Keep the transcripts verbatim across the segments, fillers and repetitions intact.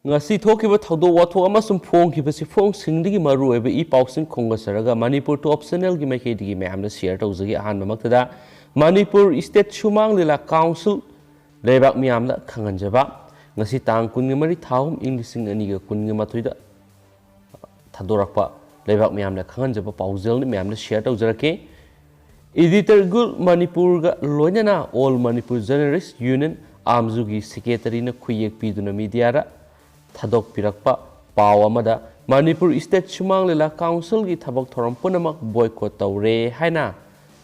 ꯉꯁꯤ ꯊꯣꯛꯈꯤꯕ ꯊꯧꯗꯣꯛ ꯋꯥꯊꯣꯛ ꯑꯃꯁꯨꯡ ꯐꯣꯡꯈꯤꯕ ꯆꯦꯐꯣꯡꯁꯤꯡꯗꯒꯤ ꯃꯔꯨꯑꯣꯏꯕ ꯏ ꯄꯥꯎꯁꯤꯡ ꯈꯣꯝꯒꯠꯆꯔꯒ ꯃꯅꯤꯄꯨꯔ ꯇꯣꯞ ꯆꯦꯅꯦꯜꯒꯤ ꯃꯥꯏꯀꯩꯗꯒꯤ ꯃꯌꯥꯝꯗ ꯁꯤꯌꯔ ꯇꯧꯖꯒꯦ꯫ ꯑꯍꯥꯟꯕꯃꯛꯇꯗ ꯃꯅꯤꯄꯨꯔ ꯏꯁꯇꯦꯠ ꯁꯨꯃꯥꯡ ꯂꯤꯂꯥ ꯀꯥꯎꯟꯁꯤꯜ ꯂꯩꯕꯥꯛ ꯃꯤꯌꯥꯝꯗ ꯈꯪꯍꯟꯖꯕ꯫ ꯉꯁꯤ ꯇꯥꯡ ꯀꯨꯟꯒ ꯃꯔꯤ ꯊꯥ ꯑꯍꯨꯝ ꯏꯪ ꯂꯤꯁꯤꯡ ꯑꯅꯤꯒ ꯀꯨꯟꯒ ꯃꯥꯊꯣꯏꯗ ꯊꯥꯗꯣꯔꯛꯄ ꯂꯩꯕꯥꯛ ꯃꯤꯌꯥꯝꯅ ꯈꯪꯍꯟꯖꯕ ꯄꯥꯎꯖꯦꯜꯅꯤ, ꯃꯌꯥꯝꯗ ꯁꯤꯌꯔ ꯇꯧꯖꯔꯛꯀꯦ꯫ ꯏꯗꯤꯇꯔ ꯒꯨꯜ ꯃꯅꯤꯄꯨꯔꯒ ꯂꯣꯏꯅꯅ ꯑꯣꯜ ꯃꯅꯤꯄꯨꯔ ꯖꯔꯅꯦꯂꯤꯁ ꯌꯨꯅꯤꯌꯟ, ꯑꯥꯝꯖꯨꯒꯤ ꯁꯦꯀ꯭ꯔꯦꯇꯔꯤꯅ ꯈꯨꯌꯦꯛ ꯄꯤꯗꯨꯅ ꯃꯤꯗꯤꯌꯥꯗ ꯊꯥꯗꯣꯛꯄꯤꯔꯛꯄ ꯄꯥꯎ ꯑꯃꯗ ꯃꯅꯤꯄꯨꯔ ꯏꯁꯇꯦꯠ ꯁꯨꯃꯥꯡ ꯂꯤꯂꯥ ꯀꯥꯎꯟꯁꯤꯜꯒꯤ ꯊꯕꯛ ꯊꯧꯔꯝ ꯄꯨꯝꯅꯃꯛ ꯕꯣꯏꯀꯣꯠ ꯇꯧꯔꯦ ꯍꯥꯏꯅ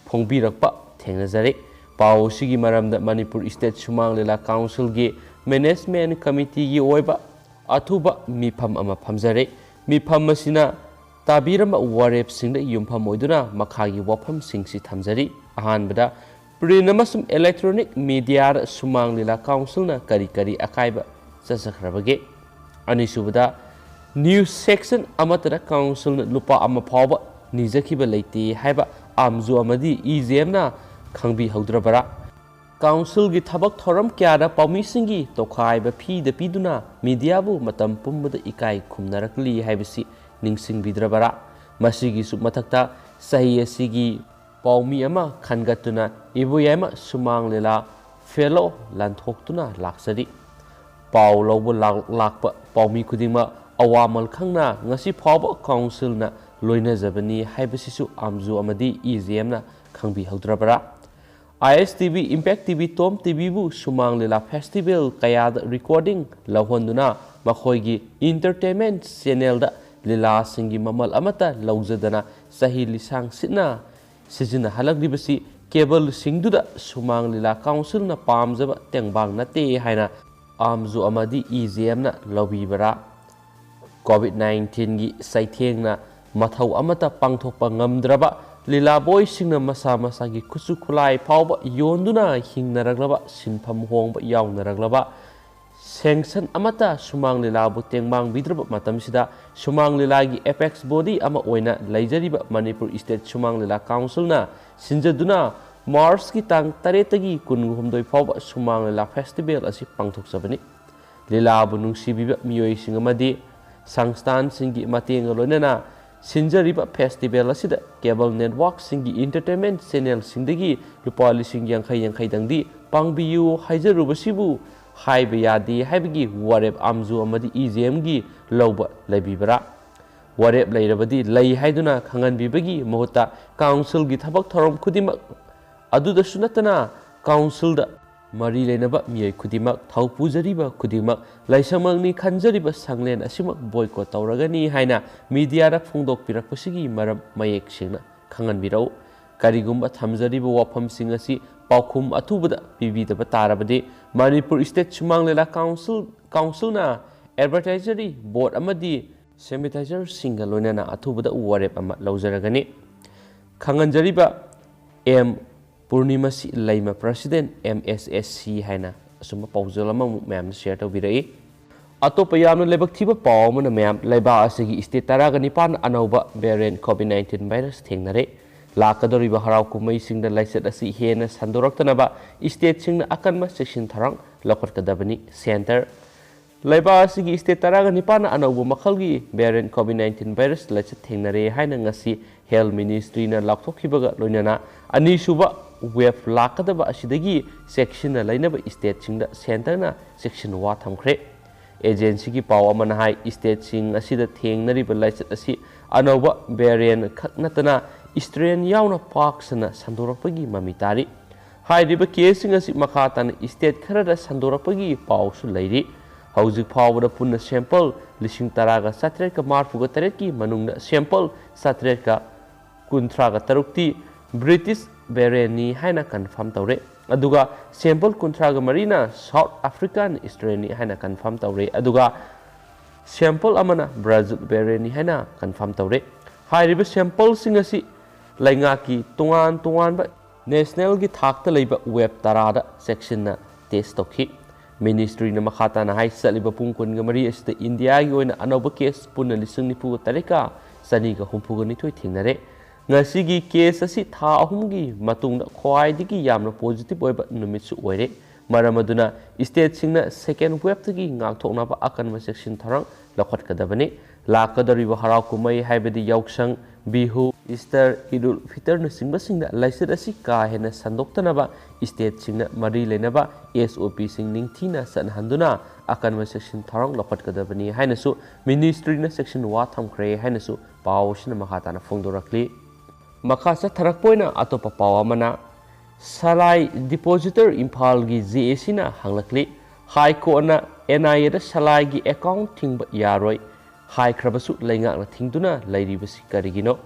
ꯐꯣꯡꯕꯤꯔꯛꯄ ꯊꯦꯡꯅꯖꯔꯦ꯫ ꯄꯥꯎ ꯑꯁꯤꯒꯤ ꯃꯔꯝꯗ ꯃꯅꯤꯄꯨꯔ ꯏꯁꯇꯦꯠ ꯁꯨꯃꯥꯡ ꯂꯤꯂꯥ ꯀꯥꯎꯟꯁꯤꯜꯒꯤ ꯃꯦꯅꯦꯖꯃꯦꯟ ꯀꯃꯤꯇꯤꯒꯤ ꯑꯣꯏꯕ ꯑꯊꯨꯕ ꯃꯤꯐꯝ ꯑꯃ ꯐꯝꯖꯔꯦ꯫ ꯃꯤꯐꯝ ꯑꯁꯤꯅ ꯇꯥꯕꯤꯔꯝꯕ ꯋꯥꯔꯦꯞꯁꯤꯡꯗ ꯌꯨꯝꯐꯝ ꯑꯣꯏꯗꯨꯅ ꯃꯈꯥꯒꯤ ꯋꯥꯐꯝꯁꯤꯡꯁꯤ ꯊꯝꯖꯔꯤ꯫ ꯑꯍꯥꯟꯕꯗ, ꯄ꯭ꯔꯤꯟ ꯑꯃꯁꯨꯡ ꯏꯂꯦꯛꯇ꯭ꯔꯣꯅꯤꯛ ꯃꯤꯗꯤꯌꯥꯗ ꯁꯨꯃꯥꯡ ꯂꯤꯂꯥ ꯀꯥꯎꯟꯁꯤꯜꯅ ꯀꯔꯤ ꯀꯔꯤ ꯑꯀꯥꯏꯕ ꯆꯠꯆꯈ꯭ꯔꯕꯒꯦ? ꯑꯅꯤꯁꯨꯕꯗ, ꯅ꯭ꯌꯨꯁ ꯁꯦꯛꯁꯟ ꯑꯃꯠꯇꯗ ꯀꯥꯎꯟꯁꯤꯜꯅ ꯂꯨꯄꯥ ꯑꯃ ꯐꯥꯎꯕ ꯅꯤꯖꯈꯤꯕ ꯂꯩꯇꯦ ꯍꯥꯏꯕ ꯑꯥꯝꯖꯨ ꯑꯃꯗꯤ ꯏ ꯖꯦ ꯑꯦꯝꯅ ꯈꯪꯕꯤꯍꯧꯗ꯭ꯔꯕꯔꯥ? ꯀꯥꯎꯟꯁꯤꯜꯒꯤ ꯊꯕꯛ ꯊꯧꯔꯝ ꯀꯌꯥꯗ ꯄꯥꯎꯃꯤꯁꯤꯡꯒꯤ ꯇꯣꯈꯥꯏꯕ ꯐꯤꯗ ꯄꯤꯗꯨꯅ ꯃꯤꯗꯤꯌꯥꯕꯨ ꯃꯇꯝ ꯄꯨꯝꯕꯗ ꯏꯀꯥꯏ ꯈꯨꯝꯅꯔꯛꯂꯤ ꯍꯥꯏꯕꯁꯤ ꯅꯤꯡꯁꯤꯡꯕꯤꯗ꯭ꯔꯕꯔꯥ? ꯃꯁꯤꯒꯤꯁꯨ ꯃꯊꯛꯇ, ꯆꯍꯤ ꯑꯁꯤꯒꯤ ꯄꯥꯎꯃꯤ ꯑꯃ ꯈꯟꯒꯠꯇꯨꯅ ꯏꯕꯣꯌꯥꯏꯃ ꯁꯨꯃꯥꯡ ꯂꯤꯂꯥ ꯐꯦꯂꯣ ꯂꯥꯟꯊꯣꯛꯇꯨꯅ ꯂꯥꯛꯆꯔꯤ꯫ ꯄꯥꯎ ꯂꯧꯕ ꯂꯥꯛ-, ꯂꯥꯛꯄ ꯄꯥꯎꯃꯤ ꯈꯨꯗꯤꯡꯃꯛ ꯑꯋꯥꯃꯜ ꯈꯪꯅ ꯉꯁꯤ ꯐꯥꯎꯕ ꯀꯥꯎꯟꯁꯤꯜꯅ ꯂꯣꯏꯅꯖꯕꯅꯤ ꯍꯥꯏꯕꯁꯤꯁꯨ ꯑꯥꯝꯖꯨ ꯑꯃꯗꯤ ꯏ ꯖꯦ ꯑꯦꯝꯅ ꯈꯪꯕꯤꯍꯧꯗ꯭ꯔꯕꯔꯥ? I S T V, Impact T V, Tom T ꯚꯤꯕꯨ ꯁꯨꯃꯥꯡ ꯂꯤꯂꯥ ꯐꯦꯁꯇꯤꯚꯦꯜ ꯀꯌꯥꯗ ꯔꯦꯀꯣꯔꯗꯤꯡ ꯂꯧꯍꯟꯗꯨꯅ ꯃꯈꯣꯏꯒꯤ ꯏꯟꯇꯔꯇꯦꯟꯃꯦꯟ ꯆꯦꯅꯦꯜꯗ ꯂꯤꯂꯥꯁꯤꯡꯒꯤ ꯃꯃꯜ ꯑꯃꯠꯇ ꯂꯧꯖꯗꯅ ꯆꯍꯤ ꯂꯤꯁꯥꯡ ꯁꯤꯠꯅ ꯁꯤꯖꯤꯟꯅꯍꯜꯂꯛꯂꯤꯕꯁꯤ ꯀꯦꯕꯜꯁꯤꯡꯗꯨꯗ ꯁꯨꯃꯥꯡ ꯂꯤꯂꯥ ꯀꯥꯎꯟꯁꯤꯜꯅ ꯄꯥꯝꯖꯕ ꯇꯦꯡꯕꯥꯡ ꯅꯠꯇꯦ ꯍꯥꯏꯅ ꯑꯥꯝꯖꯨ ꯑꯃꯗꯤ ꯏ ꯖꯦ ꯑꯦꯝꯅ ꯂꯧꯕꯤꯕꯔꯥ? ꯀꯣꯚꯤꯗ ꯅꯥꯏꯟꯇꯤꯟꯒꯤ ꯆꯩꯊꯦꯡꯅ ꯃꯊꯧ ꯑꯃꯠꯇ ꯄꯥꯡꯊꯣꯛꯄ ꯉꯝꯗ꯭ꯔꯕ ꯂꯤꯂꯥꯕꯣꯏꯁꯤꯡꯅ ꯃꯁꯥ ꯃꯁꯥꯒꯤ ꯈꯨꯠꯁꯨ ꯈꯨꯠꯂꯥꯏ ꯐꯥꯎꯕ ꯌꯣꯟꯗꯨꯅ ꯍꯤꯡꯅꯔꯛꯂꯕ, ꯁꯤꯟꯐꯝ ꯍꯣꯡꯕ ꯌꯥꯎꯅꯔꯛꯂꯕ, ꯁꯦꯡꯁꯟ ꯑꯃꯠꯇ ꯁꯨꯃꯥꯡ ꯂꯤꯂꯥꯕꯨ ꯇꯦꯡꯕꯥꯡꯕꯤꯗ꯭ꯔꯕ ꯃꯇꯝꯁꯤꯗ, ꯁꯨꯃꯥꯡ ꯂꯤꯂꯥꯒꯤ ꯑꯦꯄꯦꯛꯁ ꯕꯣꯗꯤ ꯑꯃ ꯑꯣꯏꯅ ꯂꯩꯖꯔꯤꯕ ꯃꯅꯤꯄꯨꯔ ꯏꯁꯇꯦꯠ ꯁꯨꯃꯥꯡ ꯂꯤꯂꯥ ꯀꯥꯎꯟꯁꯤꯜꯅ ꯁꯤꯟꯖꯗꯨꯅ ꯃꯥꯔꯆꯀꯤ ꯇꯥꯡ ꯇꯔꯦꯠꯇꯒꯤ ꯀꯨꯟꯍꯨꯝꯗꯣꯏ ꯐꯥꯎꯕ ꯁꯨꯃꯥꯡ ꯂꯤꯂꯥ ꯐꯦꯁꯇꯤꯚꯦꯜ ꯑꯁꯤ ꯄꯥꯡꯊꯣꯛꯆꯕꯅꯤ꯫ ꯂꯤꯂꯥꯕꯨ ꯅꯨꯡꯁꯤꯕꯤꯕ ꯃꯤꯑꯣꯏꯁꯤꯡ ꯑꯃꯗꯤ ꯁꯪꯁꯊꯥꯟꯁꯤꯡꯒꯤ ꯃꯇꯦꯡꯒ ꯂꯣꯏꯅꯅ ꯁꯤꯟꯖꯔꯤꯕ festival ꯑꯁꯤꯗ cable networkꯁꯤꯡꯒꯤ entertainment channelꯁꯤꯡꯗꯒꯤ ꯂꯨꯄꯥ ꯂꯤꯁꯤꯡ ꯌꯥꯡꯈꯩ ꯌꯥꯡꯈꯩꯗꯪꯗꯤ ꯄꯥꯡꯕꯤꯌꯨ ꯍꯥꯏꯖꯔꯨꯕꯁꯤꯕꯨ ꯍꯥꯏꯕ ꯌꯥꯗꯦ ꯍꯥꯏꯕꯒꯤ ꯋꯥꯔꯦꯞ ꯑꯥꯝꯖꯨ ꯑꯃꯗꯤ EJMꯒꯤ ꯂꯧꯕ ꯂꯩꯕꯤꯕ꯭ꯔꯥ? ꯋꯥꯔꯦꯞ ꯂꯩꯔꯕꯗꯤ ꯂꯩ ꯍꯥꯏꯗꯨꯅ ꯈꯪꯍꯟꯕꯤꯕꯒꯤ ꯃꯍꯨꯠꯇ councilꯒꯤ ꯊꯕꯛ ꯊꯧꯔꯝ ꯈꯨꯗꯤꯡꯃꯛ ꯑꯗꯨꯗꯁꯨ ꯅꯠꯇꯅ councilꯗ ꯃꯔꯤ ꯂꯩꯅꯕ ꯃꯤꯑꯣꯏ ꯈꯨꯗꯤꯡꯃꯛ, ꯊꯧ ꯄꯨꯖꯔꯤꯕ ꯈꯨꯗꯤꯡꯃꯛ, ꯂꯥꯏꯁꯪꯃꯛꯅꯤ ꯈꯟꯖꯔꯤꯕ ꯁꯪꯂꯦꯟ ꯑꯁꯤꯃꯛ boycott ꯇꯧꯔꯒꯅꯤ ꯍꯥꯏꯅ mediaꯗ ꯐꯣꯡꯗꯣꯛꯄꯤꯔꯛꯄꯁꯤꯒꯤ ꯃꯔꯝ ꯃꯌꯦꯛ ꯁꯦꯡꯅ ꯈꯪꯍꯟꯕꯤꯔꯛꯎ꯫ ꯀꯔꯤꯒꯨꯝꯕ ꯊꯝꯖꯔꯤꯕ ꯋꯥꯐꯝꯁꯤꯡ ꯑꯁꯤ ꯄꯥꯎꯈꯨꯝ ꯑꯊꯨꯕꯗ ꯄꯤꯕꯤꯗꯕ ꯇꯥꯔꯕꯗꯤ ꯃꯅꯤꯄꯨꯔ State ꯁꯨꯃꯥꯡ ꯂꯤꯂꯥ council, councilꯅ advertisery board ꯑꯃꯗꯤ sanitizerꯁꯤꯡꯒ ꯂꯣꯏꯅꯅ ꯑꯊꯨꯕꯗ ꯋꯥꯔꯦꯞ ꯑꯃ ꯂꯧꯖꯔꯒꯅꯤ꯫ ꯈꯪꯍꯟꯖꯔꯤꯕ ꯑꯦꯝ ꯄꯨꯔꯅꯤꯃꯥꯁꯤ ꯂꯩꯃ, President MSSC ꯍꯥꯏꯅ ꯑꯁꯨꯝꯕ ꯄꯥꯎꯖꯦꯜ ꯑꯃꯃꯨꯛ ꯃꯌꯥꯝꯗ share ꯇꯧꯕꯤꯔꯛꯏ꯫ ꯑꯇꯣꯞꯄ ꯌꯥꯝꯅ ꯂꯥꯏꯕꯛ ꯊꯤꯕ ꯄꯥꯎ ꯑꯃꯅ ꯃꯌꯥꯝ, ꯂꯩꯕꯥꯛ ꯑꯁꯤꯒꯤ state ꯇꯔꯥꯒ ꯅꯤꯄꯥꯟ ꯑꯅꯧꯕ variant COVID nineteen virus ꯊꯦꯡꯅꯔꯦ꯫ ꯂꯥꯛꯀꯗꯧꯔꯤꯕ ꯍꯔꯥꯎ ꯀꯨꯝꯍꯩꯁꯤꯡꯗ ꯂꯥꯏꯆꯠ ꯑꯁꯤ ꯍꯦꯟꯅ ꯁꯟꯗꯣꯔꯛꯇꯅꯕ stateꯁꯤꯡꯅ ꯑꯀꯟꯕ ꯆꯦꯛꯁꯤꯟ ꯊꯧꯔꯥꯡ ꯂꯧꯈꯠꯀꯗꯕꯅꯤ꯫ Centre ꯂꯩꯕꯥꯛ ꯑꯁꯤꯒꯤ state ꯇꯔꯥꯒ ꯅꯤꯄꯥꯟꯅ ꯑꯅꯧꯕ ꯃꯈꯜꯒꯤ variant COVID nineteen virus ꯂꯥꯏꯆꯠ ꯊꯦꯡꯅꯔꯦ ꯍꯥꯏꯅ ꯉꯁꯤ Health Ministryꯅ ꯂꯥꯎꯊꯣꯛꯈꯤꯕꯒ ꯂꯣꯏꯅꯅ ꯑꯅꯤꯁꯨꯕ wave ꯂꯥꯛꯀꯗꯕ ꯑꯁꯤꯗꯒꯤ ꯆꯦꯛꯁꯤꯟꯅ ꯂꯩꯅꯕ stateꯁꯤꯡꯗ Centreꯅ ꯆꯦꯛꯁꯤꯟ ꯋꯥ ꯊꯝꯈ꯭ꯔꯦ꯫ Agencyꯒꯤ ꯄꯥꯎ ꯑꯃꯅ ꯍꯥꯏ, stateꯁꯤꯡ ꯑꯁꯤꯗ ꯊꯦꯡꯅꯔꯤꯕ ꯂꯥꯏꯆꯠ ꯑꯁꯤ ꯑꯅꯧꯕ variant ꯈꯛ ꯅꯠꯇꯅ strain ꯌꯥꯎꯅ ꯄꯥꯛ ꯁꯟꯅ ꯁꯟꯗꯣꯔꯛꯄꯒꯤ ꯃꯃꯤ ꯇꯥꯔꯤ꯫ ꯍꯥꯏꯔꯤꯕ caseꯁꯤꯡ ꯑꯁꯤ ꯃꯈꯥ ꯇꯥꯅ state ꯈꯔꯗ ꯁꯟꯗꯣꯔꯛꯄꯒꯤ ꯄꯥꯎꯁꯨ ꯂꯩꯔꯤ꯫ ꯍꯧꯖꯤꯛ ꯐꯥꯎꯕꯗ ꯄꯨꯟꯅ sample ꯂꯤꯁꯤꯡ ꯇꯔꯥꯒ ꯆꯥꯇ꯭ꯔꯦꯠꯀ ꯃꯔꯤꯐꯨꯒ ꯇꯔꯦꯠꯀꯤ ꯃꯅꯨꯡꯗ sample ꯆꯥꯇ꯭ꯔꯦꯠꯀ ꯀꯨꯟꯊ꯭ꯔꯥꯒ ꯇꯔꯨꯛꯇꯤ British variantꯅꯤ ꯍꯥꯏꯅ confirm ꯇꯧꯔꯦ꯫ ꯑꯗꯨꯒ sample ꯀꯨꯟꯊ꯭ꯔꯥꯒ ꯃꯔꯤꯅ South African strainꯅꯤ ꯍꯥꯏꯅ confirm ꯇꯧꯔꯦ꯫ ꯑꯗꯨꯒ sample ꯑꯃꯅ Brazil variantꯅꯤ ꯍꯥꯏꯅ confirm ꯇꯧꯔꯦ꯫ ꯍꯥꯏꯔꯤꯕ sampleꯁꯤꯡ ꯑꯁꯤ ꯂꯩꯉꯥꯛꯀꯤ ꯇꯣꯉꯥꯟ ꯇꯣꯉꯥꯟꯕ nationalꯒꯤ ꯊꯥꯛꯇ ꯂꯩꯕ wave ꯇꯔꯥꯗ ꯆꯦꯛꯁꯤꯟꯅ test ꯇꯧꯈꯤ꯫ Ministryꯅ ꯃꯈꯥ ꯇꯥꯅ ꯍꯥꯏ, ꯆꯠꯂꯤꯕ ꯄꯨꯡ ꯀꯨꯟꯒ ꯃꯔꯤ ꯑꯁꯤꯗ Indiaꯒꯤ ꯑꯣꯏꯅ ꯑꯅꯧꯕ case ꯄꯨꯟꯅ ꯂꯤꯁꯤꯡ ꯅꯤꯐꯨꯒ ꯇꯔꯦꯠꯀ ꯆꯅꯤꯒ ꯍꯨꯝꯐꯨꯒ ꯅꯤꯊꯣꯏ ꯊꯦꯡꯅꯔꯦ꯫ ꯉꯁꯤꯒꯤ case ꯑꯁꯤ ꯊꯥ ꯑꯍꯨꯝꯒꯤ ꯃꯇꯨꯡꯗ ꯈ꯭ꯋꯥꯏꯗꯒꯤ ꯌꯥꯝꯅ positive ꯑꯣꯏꯕ ꯅꯨꯃꯤꯠꯁꯨ ꯑꯣꯏꯔꯦ꯫ ꯃꯔꯝ ꯑꯗꯨꯅ stateꯁꯤꯡꯅ second waveꯇꯒꯤ ꯉꯥꯛꯊꯣꯛꯅꯕ ꯑꯀꯟꯕ ꯆꯦꯛꯁꯤꯟ ꯊꯧꯔꯥꯡ ꯂꯧꯈꯠꯀꯗꯕꯅꯤ꯫ ꯂꯥꯛꯀꯗꯧꯔꯤꯕ ꯍꯔꯥꯎ ꯀꯨꯝꯍꯩ ꯍꯥꯏꯕꯗꯤ ꯌꯥꯎꯁꯪ, ꯕꯤꯍꯨ, ꯏꯁꯇꯔ, ꯏꯗ ꯎꯜ ꯐꯤꯇꯔꯅꯆꯤꯡꯕꯁꯤꯡꯗ ꯂꯥꯏꯆꯠ ꯑꯁꯤ ꯀꯥ ꯍꯦꯟꯅ ꯁꯟꯗꯣꯛꯇꯅꯕ stateꯁꯤꯡꯅ ꯃꯔꯤ ꯂꯩꯅꯕ SOPꯁꯤꯡ ꯅꯤꯡꯊꯤꯅ ꯆꯠꯅꯍꯟꯗꯨꯅ ꯑꯀꯟꯕ ꯆꯦꯛꯁꯤꯟ ꯊꯧꯔꯥꯡ ꯂꯧꯈꯠꯀꯗꯕꯅꯤ ꯍꯥꯏꯅꯁꯨ ministryꯅ ꯆꯦꯛꯁꯤꯟ ꯋꯥ ꯊꯝꯈ꯭ꯔꯦ ꯍꯥꯏꯅꯁꯨ ꯄꯥꯎ ꯑꯁꯤꯅ ꯃꯈꯥ ꯇꯥꯅ ꯐꯣꯡꯗꯣꯔꯛꯂꯤ꯫ ꯃꯈꯥ ꯆꯠꯊꯔꯛꯄ ꯑꯣꯏꯅ ꯑꯇꯣꯞꯄ ꯄꯥꯎ ꯑꯃꯅ, ꯁꯂꯥꯏ depositor ꯏꯝꯐꯥꯜꯒꯤ JACꯅ ꯍꯪꯂꯛꯂꯤ꯫ High Courtꯅ NIAꯗ ꯁꯂꯥꯏꯒꯤ account ꯊꯤꯡꯕ ꯌꯥꯔꯣꯏ ꯍꯥꯏꯈ꯭ꯔꯕꯁꯨ ꯂꯩꯉꯥꯛꯅ ꯊꯤꯡꯗꯨꯅ ꯂꯩꯔꯤꯕꯁꯤ ꯀꯔꯤꯒꯤꯅꯣ?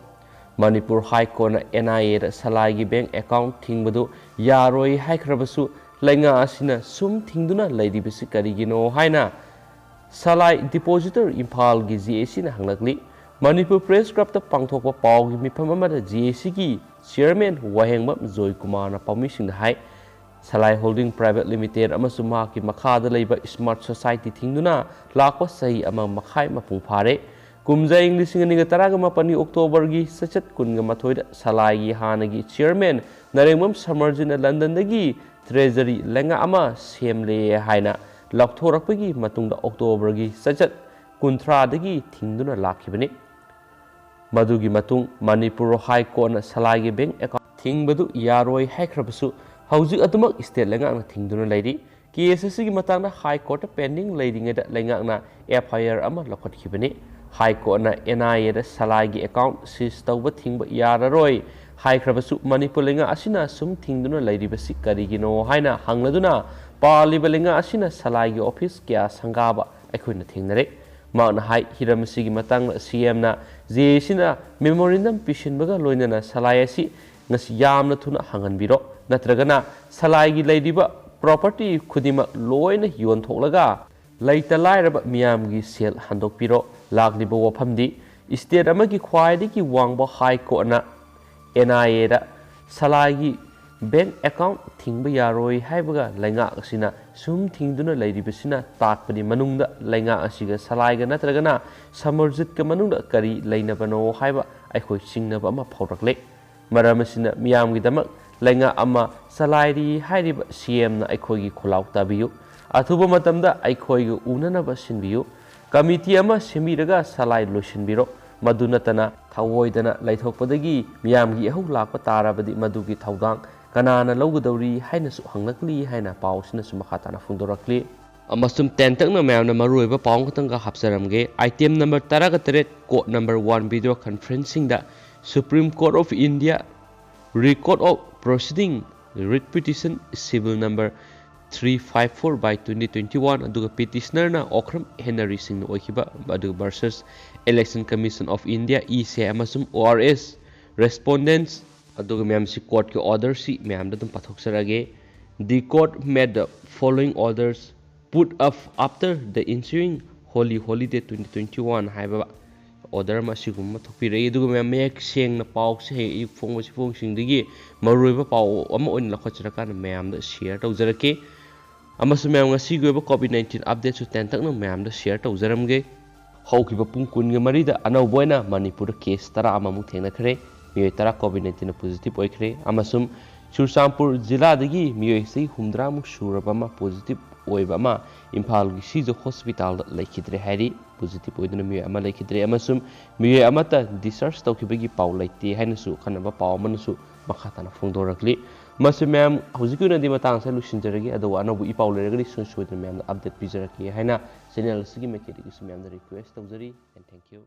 ꯃꯅꯤꯄꯨꯔ High Courtꯅ NIAꯗ ꯁꯂꯥꯏꯒꯤ bank account ꯊꯤꯡꯕꯗꯨ ꯌꯥꯔꯣꯏ ꯍꯥꯏꯈ꯭ꯔꯕꯁꯨ ꯂꯩꯉꯥꯛ ꯑꯁꯤꯅ ꯁꯨꯝ ꯊꯤꯡꯗꯨꯅ ꯂꯩꯔꯤꯕꯁꯤ ꯀꯔꯤꯒꯤꯅꯣ ꯍꯥꯏꯅ ꯁꯂꯥꯏ depositor ꯏꯝꯐꯥꯜꯒꯤ JACꯅ ꯍꯪꯂꯛꯂꯤ꯫ ꯃꯅꯤꯄꯨꯔ Press Clubꯇ ꯄꯥꯡꯊꯣꯛꯄ ꯄꯥꯎꯒꯤ ꯃꯤꯐꯝ ꯑꯃꯗ JACꯒꯤ chairman ꯋꯥꯍꯦꯡꯕꯝ ꯖꯣꯏꯀꯨꯃꯥꯔꯅ ꯄꯥꯎꯃꯤꯁꯤꯡꯗ ꯍꯥꯏ, ꯁꯂꯥꯏ Holding Private Limited ꯑꯃꯁꯨꯡ ꯃꯍꯥꯛꯀꯤ ꯃꯈꯥꯗ ꯂꯩꯕ Smart Society ꯊꯤꯡꯗꯨꯅ ꯂꯥꯛꯄ ꯆꯍꯤ ꯑꯃ ꯃꯈꯥꯏ ꯃꯄꯨꯡ ꯐꯥꯔꯦ꯫ ꯀꯨꯝꯖꯥ ꯏꯪ ꯂꯤꯁꯤꯡ ꯑꯅꯤꯒ ꯇꯔꯥꯒ ꯃꯥꯄꯟꯒꯤ Octoberꯒꯤ ꯆꯩꯆꯠ ꯀꯨꯟꯒ ꯃꯥꯊꯣꯏꯗ ꯁꯂꯥꯏꯒꯤ ꯍꯥꯟꯅꯒꯤ chairman ꯅꯔꯦꯡꯕꯝ ꯁꯃꯔꯖꯤꯠꯅ ꯂꯟꯗꯟꯗꯒꯤ treasury ꯂꯩꯉꯥꯛ ꯑꯃ ꯁꯦꯝꯂꯦ ꯍꯥꯏꯅ ꯂꯥꯎꯊꯣꯔꯛꯄꯒꯤ ꯃꯇꯨꯡꯗ Octoberꯒꯤ ꯆꯩꯆꯠ ꯀꯨꯟꯊ꯭ꯔꯥꯗꯒꯤ ꯊꯤꯡꯗꯨꯅ ꯂꯥꯛꯈꯤꯕꯅꯤ꯫ ꯃꯗꯨꯒꯤ ꯃꯇꯨꯡ ꯃꯅꯤꯄꯨꯔ High Courtꯅ ꯁꯂꯥꯏꯒꯤ bank account ꯊꯤꯡꯕꯗꯨ ꯌꯥꯔꯣꯏ ꯍꯥꯏꯈ꯭ꯔꯕꯁꯨ ꯍꯧꯖꯤꯛ ꯑꯗꯨꯃꯛ state ꯂꯩꯉꯥꯛꯅ ꯊꯤꯡꯗꯨꯅ ꯂꯩꯔꯤ꯫ Case ꯑꯁꯤꯒꯤ ꯃꯇꯥꯡꯗ High Courtꯇ pending ꯂꯩꯔꯤꯉꯩꯗ ꯂꯩꯉꯥꯛꯅ FIR ꯑꯃ ꯂꯧꯈꯠꯈꯤꯕꯅꯤ꯫ High Courtꯅ NIAꯗ ꯁꯂꯥꯏꯒꯤ account seize ꯇꯧꯕ ꯊꯤꯡꯕ ꯌꯥꯔꯔꯣꯏ ꯍꯥꯏꯈ꯭ꯔꯕꯁꯨ ꯃꯅꯤꯄꯨꯔ ꯂꯩꯉꯥꯛ ꯑꯁꯤꯅ ꯁꯨꯝ ꯊꯤꯡꯗꯨꯅ ꯂꯩꯔꯤꯕꯁꯤ ꯀꯔꯤꯒꯤꯅꯣ ꯍꯥꯏꯅ ꯍꯪꯂꯗꯨꯅ ꯄꯥꯜꯂꯤꯕ ꯂꯩꯉꯥꯛ ꯑꯁꯤꯅ ꯁꯂꯥꯏꯒꯤ office ꯀꯌꯥ ꯁꯪꯒꯥꯕ ꯑꯩꯈꯣꯏꯅ ꯊꯦꯡꯅꯔꯦ꯫ ꯃꯍꯥꯛꯅ ꯍꯥꯏ, ꯍꯤꯔꯝ ꯑꯁꯤꯒꯤ ꯃꯇꯥꯡꯗ CMꯅ JACꯅ memorandum ꯄꯤꯁꯤꯟꯕꯒ ꯂꯣꯏꯅꯅ ꯁꯂꯥꯏ ꯑꯁꯤ ꯉꯁꯤ ꯌꯥꯝꯅ ꯊꯨꯅ ꯍꯥꯡꯍꯟꯕꯤꯔꯣ, ꯅꯠꯇ꯭ꯔꯒꯅ ꯁꯂꯥꯏꯒꯤ ꯂꯩꯔꯤꯕ property ꯈꯨꯗꯤꯡꯃꯛ ꯂꯣꯏꯅ ꯌꯣꯟꯊꯣꯛꯂꯒ ꯂꯩꯇ ꯂꯥꯏꯔꯕ ꯃꯤꯌꯥꯝꯒꯤ ꯁꯦꯜ ꯍꯟꯗꯣꯛꯄꯤꯔꯣ꯫ ꯂꯥꯛꯂꯤꯕ ꯋꯥꯐꯝꯗꯤ state ꯑꯃꯒꯤ ꯈ꯭ꯋꯥꯏꯗꯒꯤ ꯋꯥꯡꯕ High Courtꯅ NIAꯗ ꯁꯂꯥꯏꯒꯤ bank account ꯊꯤꯡꯕ ꯌꯥꯔꯣꯏ ꯍꯥꯏꯕꯒ ꯂꯩꯉꯥꯛ ꯑꯁꯤꯅ ꯁꯨꯝ ꯊꯤꯡꯗꯨꯅ ꯂꯩꯔꯤꯕꯁꯤꯅ ꯇꯥꯛꯄꯗꯤ ꯃꯅꯨꯡꯗ ꯂꯩꯉꯥꯛ ꯑꯁꯤꯒ ꯁꯂꯥꯏꯒ ꯅꯠꯇ꯭ꯔꯒꯅ ꯁꯃꯔꯖꯤꯠꯀ ꯃꯅꯨꯡꯗ ꯀꯔꯤ ꯂꯩꯅꯕꯅꯣ ꯍꯥꯏꯕ ꯑꯩꯈꯣꯏ ꯆꯤꯡꯅꯕ ꯑꯃ ꯐꯥꯎꯔꯛꯂꯦ꯫ ꯃꯔꯝ ꯑꯁꯤꯅ ꯃꯤꯌꯥꯝꯒꯤꯗꯃꯛ ꯂꯩꯉꯥꯛ ꯑꯃ ꯆꯂꯥꯏꯔꯤ ꯍꯥꯏꯔꯤꯕ ꯁꯤ ꯑꯦꯝꯅ ꯑꯩꯈꯣꯏꯒꯤ ꯈꯨꯜꯂꯥꯎ ꯇꯥꯕꯤꯌꯨ꯫ ꯑꯊꯨꯕ ꯃꯇꯝꯗ ꯑꯩꯈꯣꯏꯒ ꯎꯅꯅꯕ ꯁꯤꯟꯕꯤꯌꯨ꯫ ꯀꯃꯤꯇꯤ ꯑꯃ ꯁꯦꯝꯕꯤꯔꯒ ꯆꯂꯥꯏ ꯂꯣꯏꯁꯤꯟꯕꯤꯔꯣ꯫ ꯃꯗꯨ ꯅꯠꯇꯅ ꯊꯑꯣꯏꯗꯅ ꯂꯩꯊꯣꯛꯄꯗꯒꯤ ꯃꯤꯌꯥꯝꯒꯤ ꯏꯍꯧ ꯂꯥꯛꯄ ꯇꯥꯔꯕꯗꯤ ꯃꯗꯨꯒꯤ ꯊꯧꯗꯥꯡ ꯀꯅꯥꯅ ꯂꯧꯒꯗꯧꯔꯤ ꯍꯥꯏꯅꯁꯨ ꯍꯪꯂꯛꯂꯤ ꯍꯥꯏꯅ ꯄꯥꯎꯁꯤꯅꯁꯨ ꯃꯈꯥ ꯇꯥꯅ ꯐꯣꯡꯗꯣꯔꯛꯂꯤ꯫ ꯑꯃꯁꯨꯡ ꯇꯦꯟꯇꯛꯅ ꯃꯌꯥꯝꯅ ꯃꯔꯨꯑꯣꯏꯕ ꯄꯥꯎ ꯑꯃꯈꯛꯇꯪꯒ ꯍꯥꯞꯆꯔꯝꯒꯦ꯫ Item number ꯇꯔꯥꯒ ꯇꯔꯦꯠ, court number one video conferencingꯗ Supreme Court of India record of proceeding, writ petition, civil number three five four by twenty twenty-one, ꯑꯗꯨꯒ petitionerꯅ ꯑꯣꯈ꯭ꯔꯝ ꯍꯦꯅꯔꯤ ꯁꯤꯡꯅ ꯑꯣꯏꯈꯤꯕ, ꯑꯗꯨꯒ versus Election Commission of India, E C I, ꯑꯃꯁꯨꯡ O R S respondents, ꯑꯗꯨꯒ ꯃꯌꯥꯝꯁꯤ courtꯀꯤ orderꯁꯤ ꯃꯌꯥꯝꯗ ꯑꯗꯨꯝ ꯄꯥꯊꯣꯛꯆꯔꯛꯑꯒꯦ꯫ The court made the following orders put up after the ensuing Holi holiday twenty twenty-one ꯍꯥꯏꯕ order ꯑꯃ ꯑꯁꯤꯒꯨꯝꯕ ꯑꯃ ꯊꯣꯛꯄꯤꯔꯛꯏ꯫ ꯑꯗꯨꯒ ꯃꯌꯥꯝ ꯃꯌꯦꯛ ꯁꯦꯡꯅ ꯄꯥꯎꯁꯦ ꯍꯌꯦꯡ ꯑꯌꯨꯛ ꯐꯣꯡꯕꯁꯤ ꯐꯣꯡꯁꯤꯡꯗꯒꯤ ꯃꯔꯨꯑꯣꯏꯕ ꯄꯥꯎ ꯑꯃ ꯑꯣꯏꯅ ꯂꯧꯈꯠꯆꯔꯀꯥꯟꯗ ꯃꯌꯥꯝꯗ share ꯇꯧꯖꯔꯛꯀꯦ꯫ ꯑꯃꯁꯨꯡ ꯃꯌꯥꯝ ꯉꯁꯤꯒꯤ ꯑꯣꯏꯕ COVID nineteen updateꯁꯨ ꯇꯦꯟꯇꯛꯅ ꯃꯌꯥꯝꯗ share ꯇꯧꯖꯔꯝꯒꯦ꯫ ꯍꯧꯈꯤꯕ ꯄꯨꯡ ꯀꯨꯟꯒ ꯃꯔꯤꯗ ꯑꯅꯧꯕ ꯑꯣꯏꯅ ꯃꯅꯤꯄꯨꯔꯗ case ꯇꯔꯥ ꯑꯃꯃꯨꯛ ꯊꯦꯡꯅꯈ꯭ꯔꯦ꯫ ꯃꯤꯑꯣꯏ ꯇꯔꯥ COVID nineteenꯅ positive ꯑꯣꯏꯈ꯭ꯔꯦ꯫ ꯑꯃꯁꯨꯡ ꯆꯨꯔꯆꯥꯟꯄꯨꯔ ꯖꯤꯂꯥꯗꯒꯤ ꯃꯤꯑꯣꯏ ꯆꯍꯤ ꯍꯨꯝꯗ꯭ꯔꯥꯃꯨꯛ ꯁꯨꯔꯕ ꯑꯃ positive ꯑꯣꯏꯕ ꯑꯃ ꯏꯝꯐꯥꯜꯒꯤ ꯁꯤꯖ ꯍꯣꯁꯄꯤꯇꯥꯜꯗ ꯂꯩꯈꯤꯗ꯭ꯔꯦ ꯍꯥꯏꯔꯤ꯫ Positive ꯑꯣꯏꯗꯨꯅ ꯃꯤꯑꯣꯏ ꯑꯃ ꯂꯩꯈꯤꯗ꯭ꯔꯦ ꯑꯃꯁꯨꯡ ꯃꯤꯑꯣꯏ ꯑꯃꯠꯇ discharge ꯇꯧꯈꯤꯕꯒꯤ ꯄꯥꯎ ꯂꯩꯇꯦ ꯍꯥꯏꯅꯁꯨ ꯑꯈꯟꯅꯕ ꯄꯥꯎ ꯑꯃꯅꯁꯨ ꯃꯈꯥ ꯇꯥꯅ ꯐꯣꯡꯗꯣꯔꯛꯂꯤ꯫ ꯃꯁꯤ ꯃꯌꯥꯝ ꯍꯧꯖꯤꯛꯀꯤ ꯑꯣꯏꯅꯗꯤ ꯃꯇꯥꯡ ꯑꯁꯤꯗ ꯂꯣꯏꯁꯤꯟꯖꯔꯒꯦ, ꯑꯗꯨꯒ ꯑꯅꯧꯕ ꯏ ꯄꯥꯎ ꯂꯩꯔꯒꯗꯤ ꯁꯣꯏ ꯁꯣꯏꯗꯅ ꯃꯌꯥꯝꯗ update ꯄꯤꯖꯔꯛꯀꯦ ꯍꯥꯏꯅ channel ꯑꯁꯤꯒꯤ ꯃꯥꯏꯀꯩꯗꯒꯤꯁꯨ ꯃꯌꯥꯝꯗ request ꯇꯧꯖꯔꯤ꯫ And thank you꯫